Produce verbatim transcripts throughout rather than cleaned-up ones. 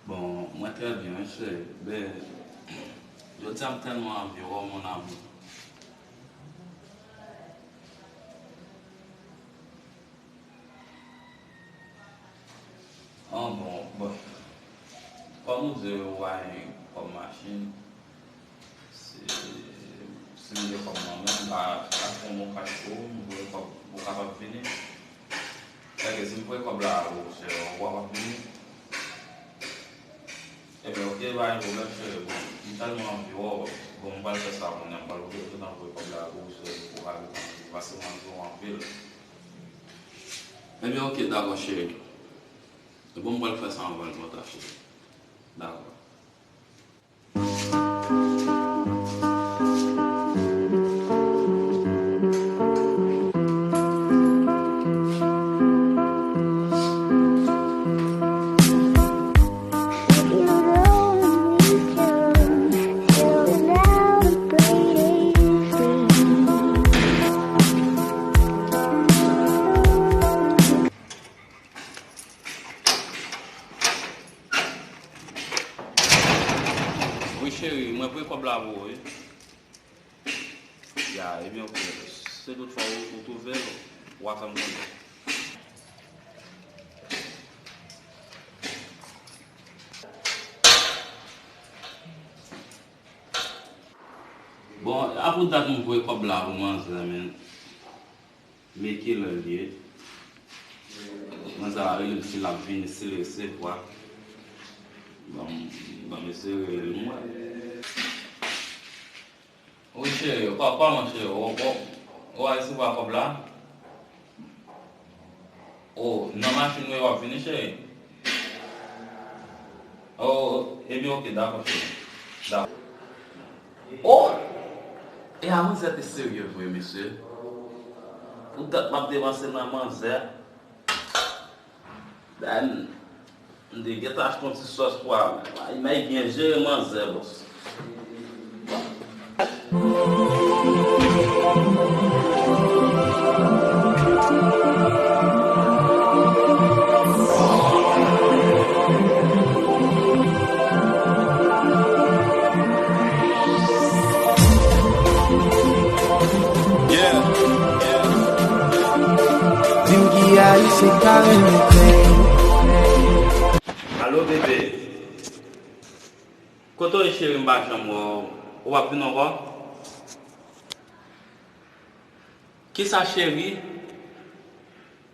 Bon, mwen trè byen, wi, cheri. Ben, jodi a m tèlman anvi wè w, mon amour. Ah, bon, bon. Kòm ou di, ou pa gen kòb machin, si, si m gen kòb nan men m, m ka achte yon bon kach pou ou, m voye kòb, ou kapab vini. Sèke si m voye kòb la pou ou, cheri, ou kapab vini. Ebyen, oke, pa gen pwoblèm, cheri. Bon, m tèlman anvi wè w. Bon, m pral fè sa kounye a, m pral oblije gentan voye kòb la pou ou, cheri, pou w ka gentan vini, paske m anvi w anpil. Ebyen, oke, dakò, cheri. Bon, m pral fè sa anvan l twò ta, cheri. Dakò. Wi, cheri, mwen voye kòb la pou ou, wi. Ya, ebyen, oke. Si toutfwa ou, ou twouve l, w a fè m konnen. Bon, apre dat m voye kòb la pou manzè, men. Men kilè l ye? Manzè a rele m si l ap vini, si l resevwa. Ban m, ban m eseye rele l, m wè. Wi, cheri, kò-, kòman, cheri? Ou, ou, ou a resevwa kòb la? O, nan machin ou ye w ap vini, cheri? O, ebyen, oke, dakò, cheri. Dakò. O! E a manzè te serye vre, mesye. Pou dat m ap depanse nan manzè. Ben, m te gentan achte yon ti sòs pwa. Ay, men byen jere manzè, bòs. Yeah, yeah. Di m ki ayisyen k pa renmen play. Alo, bebe. Kote w ye, cheri, m pa janm wè w. Ou p ap vin ankò? Kisa, cheri?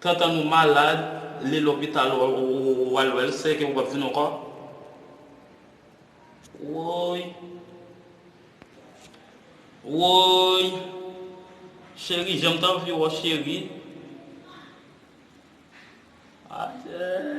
Tantann ou malad, li lopital, w, w, w, w al wè l, sèke ou p ap vin ankò? Woy. Woy. Cheri, jan m t anvi wè w, cheri. Adje.